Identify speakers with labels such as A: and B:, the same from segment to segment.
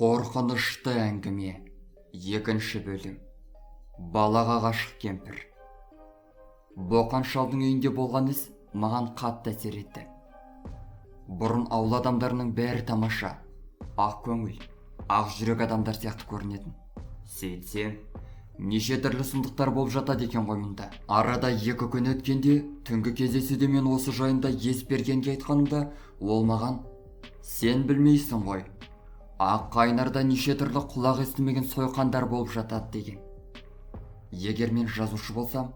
A: Қорқынышты әңгіме. Екінші бөлім. Балаға ғашық кемпір. Боқан шалдың үйінде болған іс маған қатты әсер етті. Бұрын ауыл адамдарының бәрі тамаша, ақ көңіл, ақ жүрек адамдар сияқты көрінетін. Сөйтсем, неше түрлі сұмдықтар болып жатады екен ғой мұнда. Арада 2 күн өткенде түнгі кездесуде мен осы жайында Есбергенге айтқанымда, ол маған: "Сен білмейсің ғой, ақ қайнарда неше түрлі құлақ естімеген сойқандар болып жатады" деген. Егер мен жазушы болсам,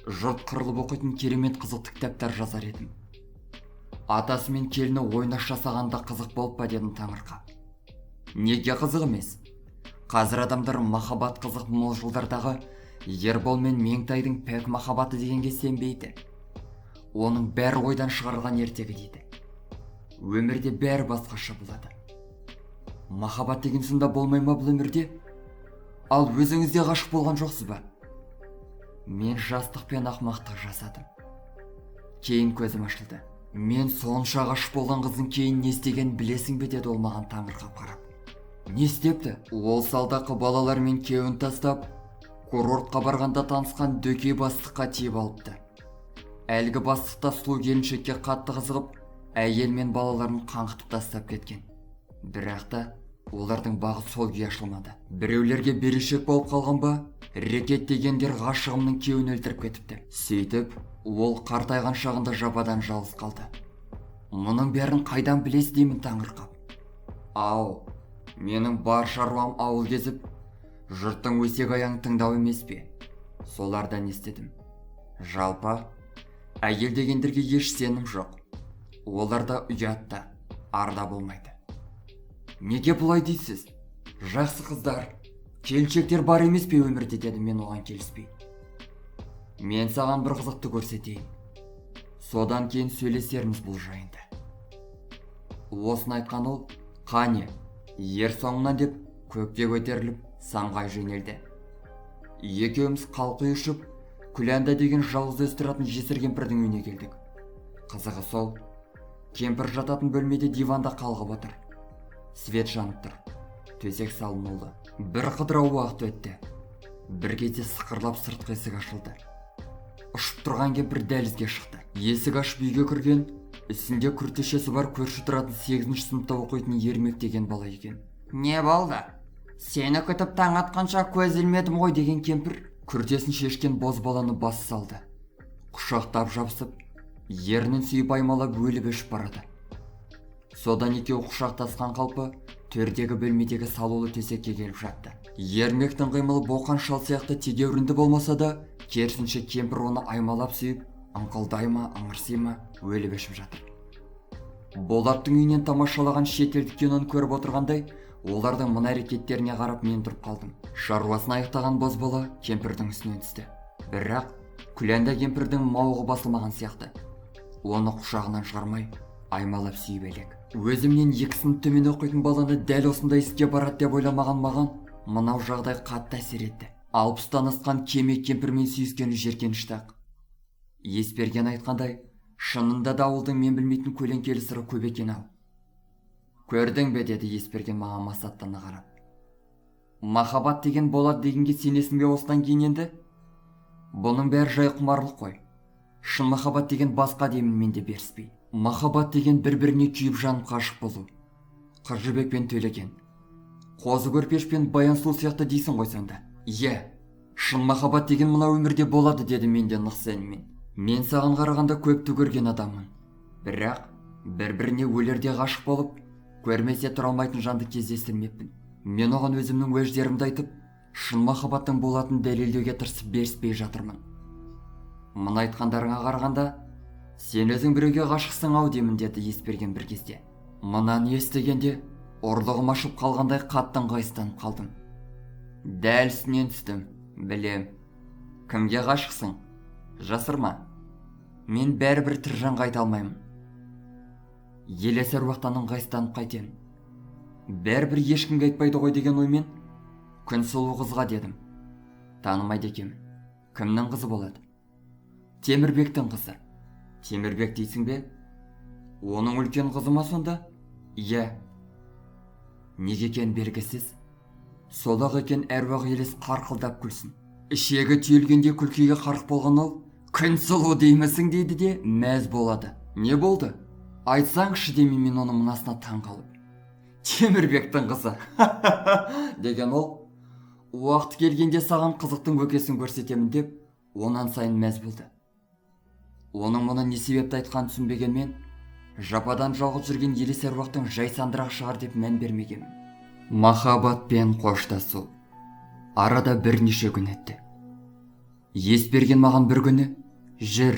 A: жұрт қырылып оқитын керемет қызықты кітаптар жазар едім. Атасы мен келіні ойнас жасағанда қызық болып па дедім таңырқап. Неге қызық емес? Қазір адамдар махаббат қызық мол жылдардағы Ербол мен Меңтайдың пәк махаббаты дегенге сенбейді. Оның бәрі ойдан шығарылған ертегі дейді. Өмірде бәрі басқаша болады. Махаббат деген сонда болмай ма бұл өмірде? Ал өзіңіз де ғашық болған жоқсыз ба? Мен жастықпен ақмақтық жасадым. Кейін көзім ашылды. Мен сонша ғашық болған қыздың кейін не істегенін білесің бе деді ол маған таңырқап қарап. Не істепті? Ол салдақы балалармен кеуін тастап, курортқа барғанда танысқан дөкей бастыққа тиіп алыпты. Әлгі бастықта сұлу келіншекке қатты қызығып, әйел мен балаларын қаңғытып тастап кеткен. Бірақ та олардың бағы сол күйі ашылмады. Біреулерге берешек болып қалған ба? Рекет дегендер ғашығымның кеуін өлтіріп кетіпті. Сөйтіп, ол қартайған шағында жападан жалғыз қалды. Мұның бәрін қайдан білесіз деймін таңырқап. Ау, менің бар шаруам ауыл кезіп, жұрттың өсек аяңын тыңдау емес пе? Солардан естідім. Жалпы, әйел дегендерге еш сенім жоқ. Оларда ұят та, арда болмайды. Неге бұлай дейсіз? Жақсы қыздар, келіншектер бар емес пе өмірде дедім мен оған келіспей. Мен саған бір қызықты көрсетейін. Содан кейін сөйлесерміз бұл жайында. Осыны айтқан ол, қане, ер соңынан деп көкке көтеріліп самғай жөнелді. Екеуміз қалқи ұшып, Күләнда деген жалғыз өзі тұратын жесір кемпірдің үйіне келдік. Қызығы сол, кемпір жататын бөлмеде диванда қалғып отыр. Свет жанып тұр. Төсек салынулы. Бір қыдырау уақыт өтті. Бір кезде сықырлап сыртқы есік ашылды. Ұшып тұрған кемпір дәлізге шықты. Есік ашып үйге кірген, үстінде күртешесі бар көрші тұратын 8-ші сыныпта оқитын Ермек деген бала екен. Не болды? Сені күтіп таң атқанша көз ілмедім ғой деген кемпір күртесін шешкен боз баланы бас салды. Құшақтап жабысып, ернін сүйіп аймалап өліп өшіп барады. Содан екеуі құшақтасқан қалпы төрдегі бөлмедегі салулы төсекке келіп жатты. Ермектің қимылы боқан шал сияқты тегеурінді болмаса да, керісінше кемпір оны аймалап сүйіп, ыңқылдай ма, ыңырси ма, өліп өшіп жатыр. Болаттың үйінен тамашалаған шетелдік киноны көріп отырғандай, олардың мына әрекеттеріне қарап мен тұрып қалдым. Шаруасын аяқтаған бозбала кемпірдің үстінен түсті. Бірақ Күләнда кемпірдің мауығы басылмаған сияқты. Оны құшағынан шығармай, аймалап сүйіп әлек. Өзімнен 2 сынып төмен оқитын баланы дәл осындай іске барады деп ойламаған маған мынау жағдай қатты әсер етті. 60-тан асқан кеме кемпірмен сүйіскені жеркенішті-ақ. Есберген айтқандай, шынында да ауылдың мен білмейтін көлеңкелі сыры көп екен-ау. Көрдің бе деді Есберген маған масаттана қарап. Махаббат деген болады дегенге сенесің бе осыдан кейін енді? Бұның бәрі жай құмарлық қой. Шын махаббат деген басқа деймін мен де беріспей. Махаббат деген бір-біріне күйіп жанып ғашық болу. Қыз Жібек пен Төлеген, Қозы Көрпеш пен Баян сұлу сияқты дейсің ғой сонда. Иә, шын махаббат деген мына өмірде болады дедім мен де нық сеніммен. Мен саған қарағанда көпті көрген адаммын. Бірақ бір-біріне өлерде ғашық болып, көрмесе тұра алмайтын жанды кездестірмеппін. Мен оған өзімнің уәждерімді айтып, шын махаббаттың болатынын дәлелдеуге тырысып беріспей жатырмын. Мына айтқандарыңа қарағанда, сен өзің біреуге ғашықсың ау деймін деді Есберген бір кезде. Мынаны естігенде ұрлығым ашып қалғандай қатты ыңғайсызданып қалдым. Дәл үстінен түстім, білем. Кімге ғашықсың? Жасырма. Мен бәрібір тірі жанға айта алмаймын. Елес әруақтан ыңғайсызданып қайтем. Бәрібір ешкімге айтпайды ғой деген оймен күн сұлу қызға дедім. Танымайды екенмін. Кімнің қызы болады? Темірбектің қызы. Темірбек дейсің бе? Оның үлкен қызы ма сонда? Иә. Неге екен белгісіз, сол-ақ екен әруақ елес қарқылдап күлсін. Ішегі түйілгенде күлкіге қарқ болған ол, Күнсұлу деймісің дейді де мәз болады. Не болды? Айтсаңшы демей мен оның мынасына таң қалып. Темірбектің қызы деген ол, уақыт келгенде саған қызықтың көкесін көрсетемін деп онан сайын мәз болды. Оның мұны не себепті айтқанын түсінбегенмен, жападан жалғыз жүрген елес әруақтың жай сандырақ шығар деп мән бермегенмін. Махаббатпен қоштасу. Арада бірнеше күн өтті. Есберген маған бір күні, жүр,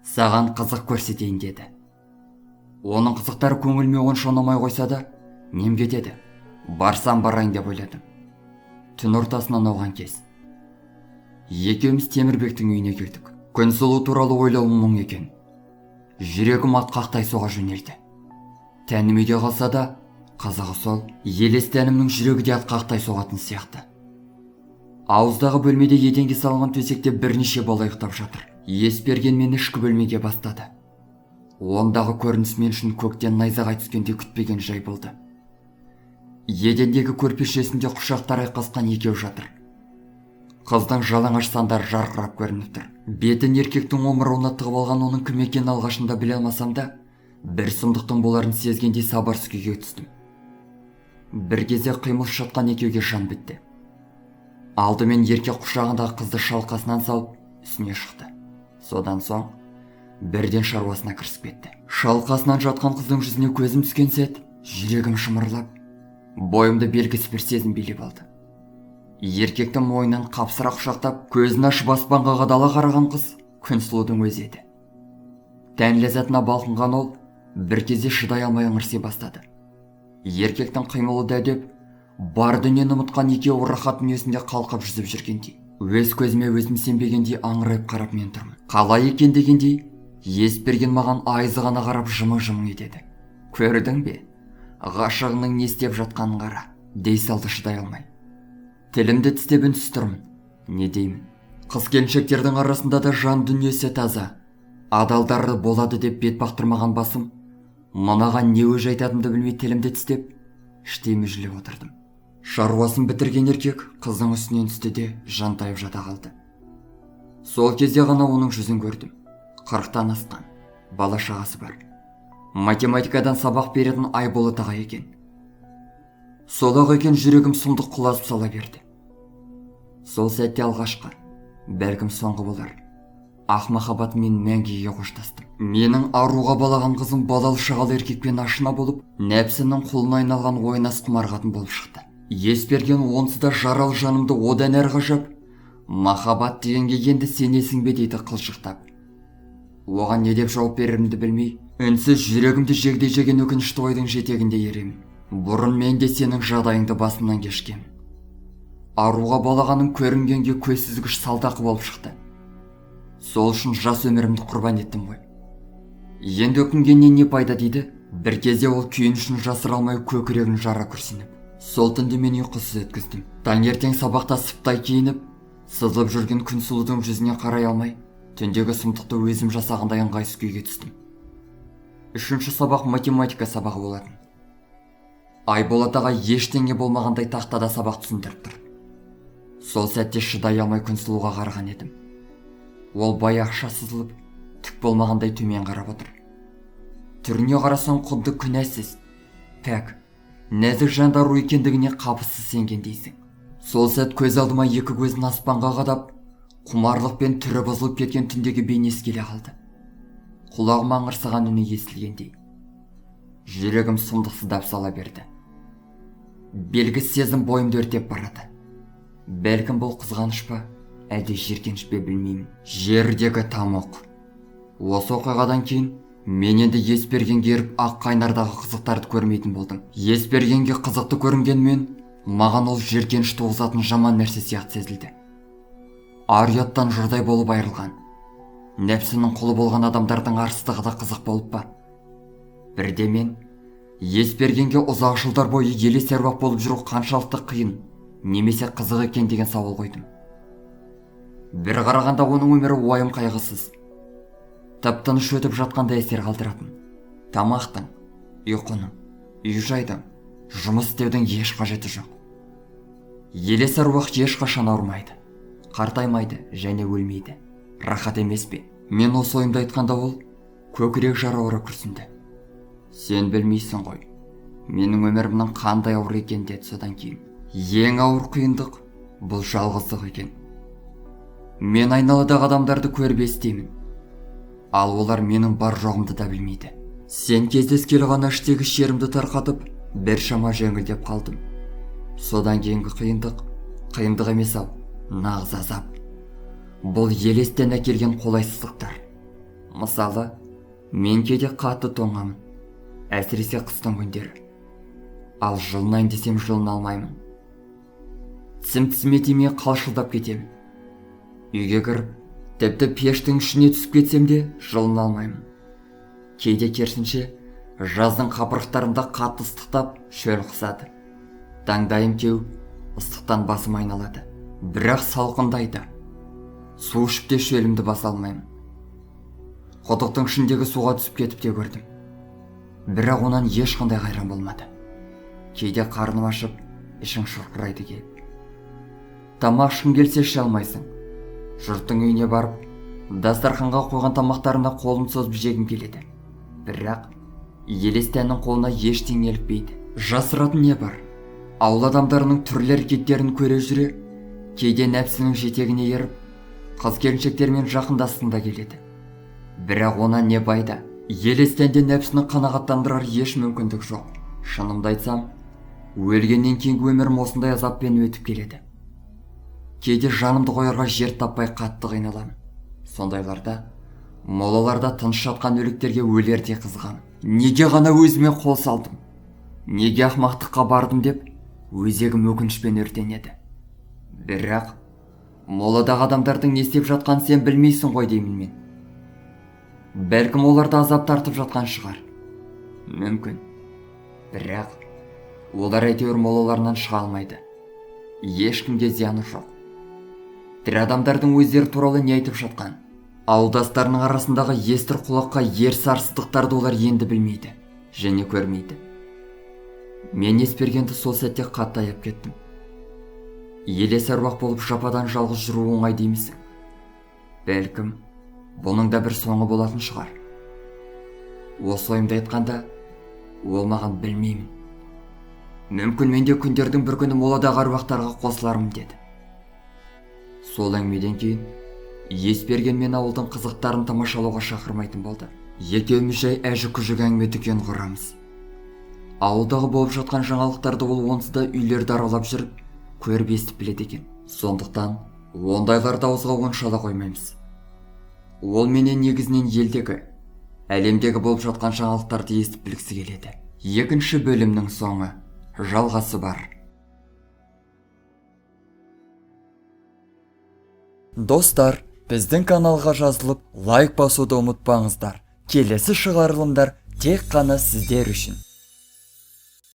A: саған қызық көрсетейін деді. Оның қызықтары көңіліме онша ұнамай қойса да, нем кетеді, барсам барайын деп ойладым. Түн ортасынан ауған кез. Екеуміз Темірбектің үйіне келдік. Күнсұлу туралы ойлауым мұң екен. Жүрегім атқақтай соға жөнелді. Тәнім үйде қалса да, қызығы сол, елес тәнімнің жүрегі де атқақтай соғатын сияқты. Ауыздағы бөлмеде еденге салынған төсекте бірнеше бала ұйықтап жатыр. Есберген мені ішкі бөлмеге бастады. Ондағы көрініс мен үшін көктен найзағай түскендей күтпеген жай болды. Едендегі көрпешесінде құшақтар айқасқан екеу жатыр. Қыздың жалаңаш сандары жарқырап көрініп тұр. Бетін еркектің омырауына тығып алған оның кім екенін алғашында біле алмасам да, бір сұмдықтың боларын сезгендей сабырсыз күйге түстім. Бір кезде қимылсыз жатқан екеуге жан бітті. Алдымен еркек құшағындағы қызды шалқасынан салып, үстіне шықты. Содан соң бірден шаруасына кірісіп кетті. Шалқасынан жатқан қыздың жүзіне көзім түскен сәт, жүрегім шымырлап, бойымды белгісіз бір сезім билеп алды. Еркектің мойнынан қапсыра құшақтап, көзін ашып аспанға қадала қараған қыз Күнсұлудың өзі еді. Тән ләззатына балқынған ол бір кезде шыдай алмай ыңырси бастады. Еркектің қимылы дәдеп, бар дүниені ұмытқан екеуі рахат дүниесінде қалқып жүзіп жүргендей. Өз көзіме өзім сенбегендей аңырайып қарап мен тұрмын. Қалай екен дегендей, Есберген маған айызы ғана қарап жымың-жымың етеді. Көрдің бе? Ғашығының не істеп жатқанын қара, дей салды шыдай алмай. Тілімді тістеп үнсіз тұрмын. Не деймін? Қыз келіншектердің арасында да жан дүниесі таза, адалдары болады деп бет бақтырмаған басым, мынаған не өж айтатынымды білмей тілімді тістеп, іштей мүжіліп отырдым. Шаруасын бітірген еркек қыздың үстінен түсті де жантайып жата қалды. Сол кезде ғана оның жүзін көрдім. 40-тан асқан, бала шағасы бар. Математикадан сабақ беретін Айболат ағай екен. Сол-ақ екен жүрегім сұмдық құлазып сала берді. Сол сәтте алғашқы, бәлкім соңғы болар, ақ махаббатыммен мәңгіге қоштастым. Менің аруға балаған қызым балалы шағалы еркекпен ашына болып, нәпсінің құлына айналған ойнас құмар қатын болып шықты. Есберген онсыз да жаралы жанымды одан әрі ғажап, махаббат дегенге енді сенесің бе дейді қылшықтап. Оған не деп жауап берерімді білмей, үнсіз жүрегімді жегдей жеген өкінішті ойдың жетегінде еремін. Бұрын мен де сенің жағдайыңды басымнан кешкем. Аруға балағаным көрінгенге көзсіз күш салдақы болып шықты. Сол үшін жас өмірімді құрбан еттім ғой. Енді өкінгеннен не пайда дейді, бір кезде ол күйінішін жасыра алмай көкірегін жара күрсініп. Сол түнді мен ұйқысыз өткіздім. Таңертең сабақта сыптай киініп, сызылып жүрген Күнсұлудың жүзіне қарай алмай, түндегі сұмдықты өзім жасағандай ыңғайсыз күйге түстім. Үшінші сабақ математика сабағы болатын. Айболат аға ештеңе болмағандай тақтада сабақ түсіндіріп тұр. Сол сәтте шыдай алмай Күнсұлуға қараған едім. Ол баяғыша сызылып, түк болмағандай төмен қарап отыр. Түріне қарасаң құдды күнәсіз, пәк, нәзік жанды ару екендігіне қапысыз сенгендейсің. Сол сәт көз алдыма екі көзін аспанға қадап, құмарлықпен түрі бұзылып кеткен түндегі бейнесі келе қалды. Құлағыма ыңырсыған үні естілгендей. Жүрегім сұмдық сыздап сала берді. Белгісіз сезім бойымды өртеп барады. Бәлкім бұл қызғаныш па, әлде жиіркеніш пе білмеймін. Жердегі тамұқ. Осы оқиғадан кейін мен енді Есбергенге еріп ақ қайнардағы қызықтарды көрмейтін болдым. Есбергенге қызықты көрінгенмен, маған ол жиіркеніш туғызатын жаман нәрсе сияқты сезілді. Ар ұяттан жұрдай болып айырылған, нәпсінің құлы болған адамдардың арсыздығы да қызық болып па? Бірде мен Есбергенге ұзақ жылдар бойы елес әруақ болып жүру қаншалықты қиын немесе қызық екен деген сауал қойдым. Бір қарағанда оның өмірі уайым қайғысыз, тып-тыныш өтіп жатқандай әсер қалдыратын. Тамақтың, ұйқының, үй жайдың, Жұмыс істеудің еш қажеті жоқ. Елес әруақ ешқашан ауырмайды, қартаймайды және өлмейді. Рахат емес пе? Мен осы ойымды айтқанда ол көкірек жара ауыр күрсінді. Сен білмейсің ғой, менің өмірімнің қандай ауыр екен, деді содан кейін. Ең ауыр қиындық бұл жалғыздық екен. Мен айналадағы адамдарды көріп естимін, ал олар менің бар жоғымды да білмейді. Сен кездескелі ғана іштегі шерімді тарқатып, біршама жеңілдеп қалдым. Содан кейінгі қиындық, қиындық емес ау, нағыз азап. Бұл елестен әкелген қолайсыздықтар. Мысалы, мен кейде қатты тоңамын, әсіресе қыстың күндері. Ал жылынайын десем жылына алмаймын. Тісім тісіме тимей қалшылдап кетемін. Үйге кіріп, тіпті пештің ішіне түсіп кетсем де жылына алмаймын. Кейде керісінше, жаздың қапырықтарында қатты ыстықтап шөл қысады. Таңдайым кеуіп, ыстықтан басым айналады. Бірақ салқындайды. Су ішіп те шөлімді баса алмаймын. Құдықтың ішіндегі суға түсіп кетіп те көрдім. Бірақ онан ешқандай қайран болмады. Кейде қарным ашып, ішің шұрқырайды келіп. Тамақ ішкің келсе іше алмайсың. Жұрттың үйіне барып, дастарханға қойған тамақтарына қолым созып жегім келеді. Бірақ елес тәннің қолына ештеңе ілікпейді. Жасыратын не бар? Ауыл адамдарының түрлі әрекеттерін көре жүре, кейде нәпсінің жетегіне еріп, қыз келіншектермен жақындасқың да келеді. Бірақ онан не пайда? Елес тәнде нәпсіні қанағаттандырар еш мүмкіндік жоқ. Шынымды айтсам, өлгеннен кейінгі өмірім осындай азаппен өтіп келеді. Кейде жанымды қоярға жер таппай қатты қиналамын. Сондайларда молаларда тыныш жатқан өліктерге өлердей қызығамын. Неге ғана өзіме қол салдым? Неге ақмақтыққа бардым деп өзегім өкінішпен өртенеді. Бірақ моладағы адамдардың не істеп жатқанын сен білмейсің ғой деймін мен. Бәлкім олар да азап тартып жатқан шығар. Мүмкін. Бірақ олар әйтеуір молаларынан шыға алмайды. Ешкімге зияны жоқ. Тірі адамдардың өздері туралы не айтып жатқан? Ауылдастарының арасындағы естір құлаққа ерсі арсыздықтарды олар енді білмейді және көрмейді. Мен Есбергенді сол сәтте қатты аяп кеттім. Елес әруақ болып жападан жалғыз жүру оңай деймісің? Бәлкім, бұның да бір соңы болатын шығар. Осы ойымды айтқанда, ол маған білмеймін. Мүмкін мен де күндердің бір күні моладағы әруақтарға қосылармын деді. Сол әңгімеден кейін Есберген мен ауылдың қызықтарын тамашалауға шақырмайтын болды. Екеуміз жай әжі-күжік әңгіме дүкен құрамыз. Ауылдағы болып жатқан жаңалықтарды ол онсыз да үйлерді аралап жүріп, көріп естіп біледі екен. Сондықтан ондайларды ауызға онша ала қоймаймыз. Ол менен негізінен елдегі, әлемдегі болып жатқан жаңалықтарды естіп білгісі келеді. Екінші бөлімнің соңы, жалғасы бар. Достар, біздің каналға жазылып, лайк басуды ұмытпаңыздар. Келесі шығарылымдар тек қана сіздер үшін.